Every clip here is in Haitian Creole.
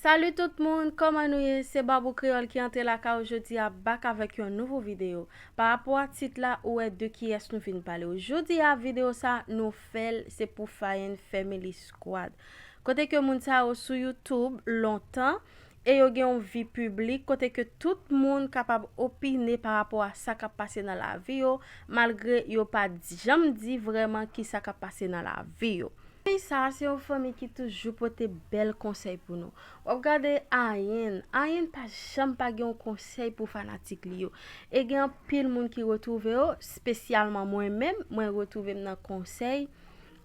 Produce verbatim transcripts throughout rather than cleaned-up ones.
Salut tout moun, kòman nou ye? Se Babou Kreyòl ki antre lakay ou jodi a, back avèk yon nouvo videyo. Pa rapò a tit la, ou wè de kiyès nou vin pale w. Jodi a, videyo sa, nou fè l, se pou Fayenne Family Squad. Kote ke moun sa yo sou YouTube lontan, e yo gen yon vi piblik, kote ke tout moun kapab opine pa rapò a sa k ap pase nan lavi yo, malgre yo pa janm di vrèman ki sa k ap pase nan lavi yo. Fanmi sa a se yon fanmi ki toujou pote bèl konsèy pou nou. W ap gade Ayen, Ayen pa janm pa gen yon konsèy pou fanatik li yo. E gen anpil moun ki retwouve yo, espesyalman mwen menm, mwen retwouve m nan konsèy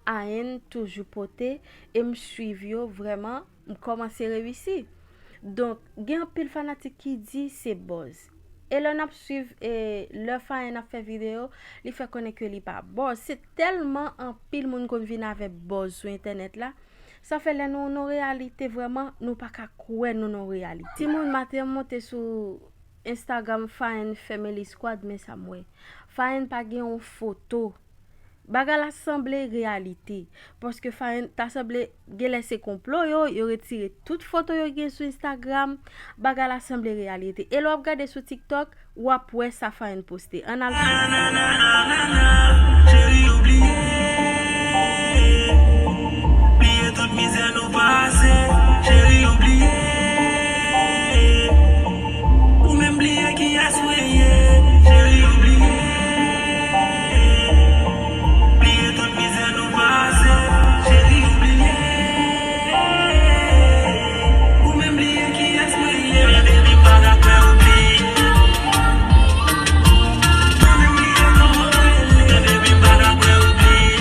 Ayen toujou pote, e m swiv yo vrèman, m kòmanse reyisi. Donk, gen anpil fanatik ki di se buzz. E lè n ap swiv, e lè Fayenne ap fè videyo, li fè konnen ke li pa buzz. Se tèlman anpil moun konn vin avèk buzz sou entènèt la. Sa fè lè nou nan reyalite vrèman, nou pa ka kwè nou nan reyalite. Timoun, maten m monte sou Instagram Fayenne Family Squad, men sa m wè. Fayenne pa gen yon foto. Bagay la sanble reyalite. Paske Fayenne ta sanble genlè se konplo yo, yo retire tout foto yo gen sou Instagram. Bagay la sanble reyalite. E lè w ap gade sou TikTok, w ap wè sa Fayenne poste. Ann al. Cheri, ou bliye. Bliye tout mizè nou pase. Cheri, ou bliye. Ou menm bliye kiyès mwen ye. Cheri, ou bliye. Bliye tout mizè nou pase. Cheri, ou bliye. Ou menm bliye kiyès mwen ye. Men baby, m pa ka kwè ou bliye. Ou menm bliye kòman ou rele. Men baby, m pa ka kwè ou bliye.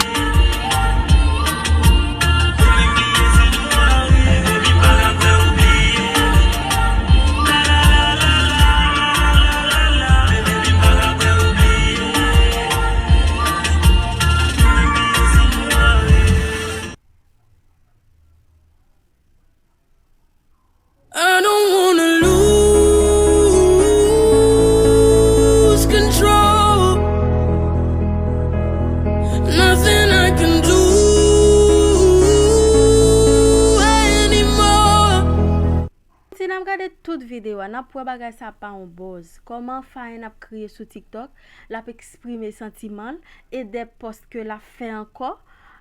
I don't wanna lose control. Nothing I can do anymore. Si n ap gade tout videyo a, n ap wè bagay sa pa yon buzz. Kòman Fayenne ap kriye sou TikTok, l ap eksprime santiman l, e de pòs ke l ap fè ankò.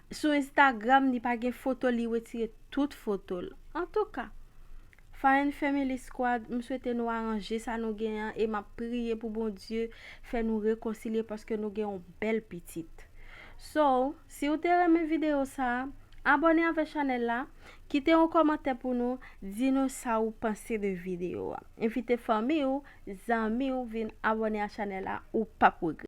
Sou Instagram, li pa gen foto, li retire tout foto l. Antouka, Fayenne Family Squad, m swete nou aranje sa nou gen an, e m ap priye pou Bondye fè nou rekonsilye paske nou gen yon bèl pitit. So, si w te renmen videyo sa a, abòne avèk chanèl la, kite yon kòmantè pou nou, di nou sa ou panse de videyo a. Envite fanmi w, zanmi w vin abòne a chanèl la, ou p ap regrèt.